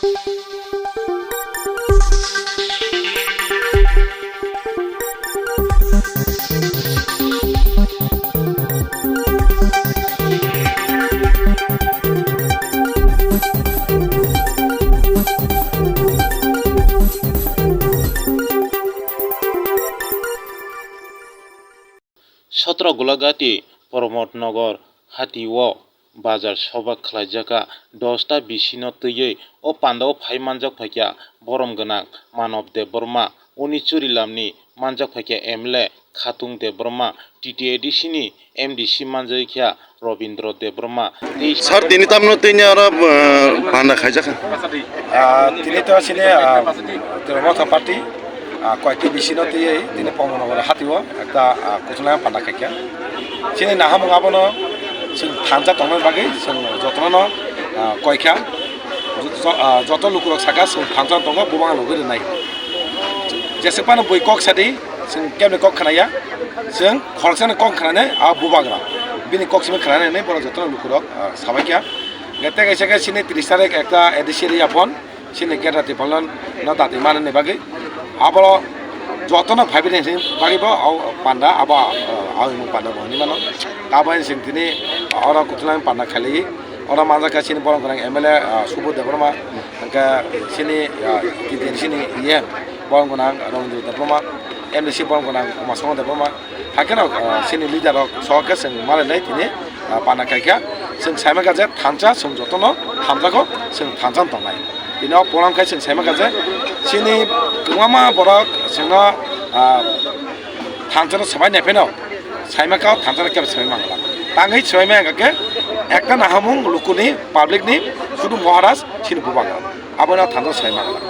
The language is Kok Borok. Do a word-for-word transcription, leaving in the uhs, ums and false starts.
Sotro Golagati Pramod Nagar hati o bazar soba khlaijak kha. Dosta bisino twiwi o pandao phai manjak phaikha borom gwnang Manob Debbarma, Oni Churilamni manjak phaikha M L A Khatung Debbarma, T T A D C ni M D C manjak kha Robindra Debbarma tei Sir, tini tamno tini oro, uh, panda khaijak kha? Ah, tini to sini, ah, Tripura Motha Party, ah, koyekti bisino twiwi tini Pramod Nagar hati o ekta, ah, kuchunai panda khaikha. Sini nahamung abono chwng thansa tongna bagwi chwng jotono, ah, koikha. Jo-, ah, joto lukurok saka chwng thansa tongo, bubang logwi rwnai. Jeswk phano bui kok sadi, chwng kebni kok khnaya, chwng khoroksani kok khnanai a bubagra. Bini kok simi khnanai hinwi borok jotono lukurok, ah, sabaikha. Hwnkhe tei kaisa khe sini tris tarik ekta A D C area bon, sini gate rati palan no dati manani bagwi. Aboro jotono phaibrini hinwi bagwi bo o panda abo, ah, awi mung panda bo hinwi mano. Abo hinwi chwng tini oro kuchunai panda khailai. Oro manjak kha sini borom gwnang M L A, ah, Subodh Debbarma, hwnkhe sini, ah, T T A D C ni E M borom gwnang Robindra Debbarma, M D C borom gwnang Umasongho Debbarma, haikhe no, ah, sini leader rok sok khe chwng malainai tini, ah, panda khaikha. Chwng saimankha je thansa chwng jotono hamjago, chwng thansa tongnai. Tini o program khai chwng saimankha je sini kwbangma borok chwngno, ah, thansa no swbai nai pheno. Saimankha o thansa no kebo swbai mangla. Tangwi swbai maya hwnkhe ekta nahamung lukuni, public ni, sudu Maharaj sini bubagra. Abono thansa swbai mangla.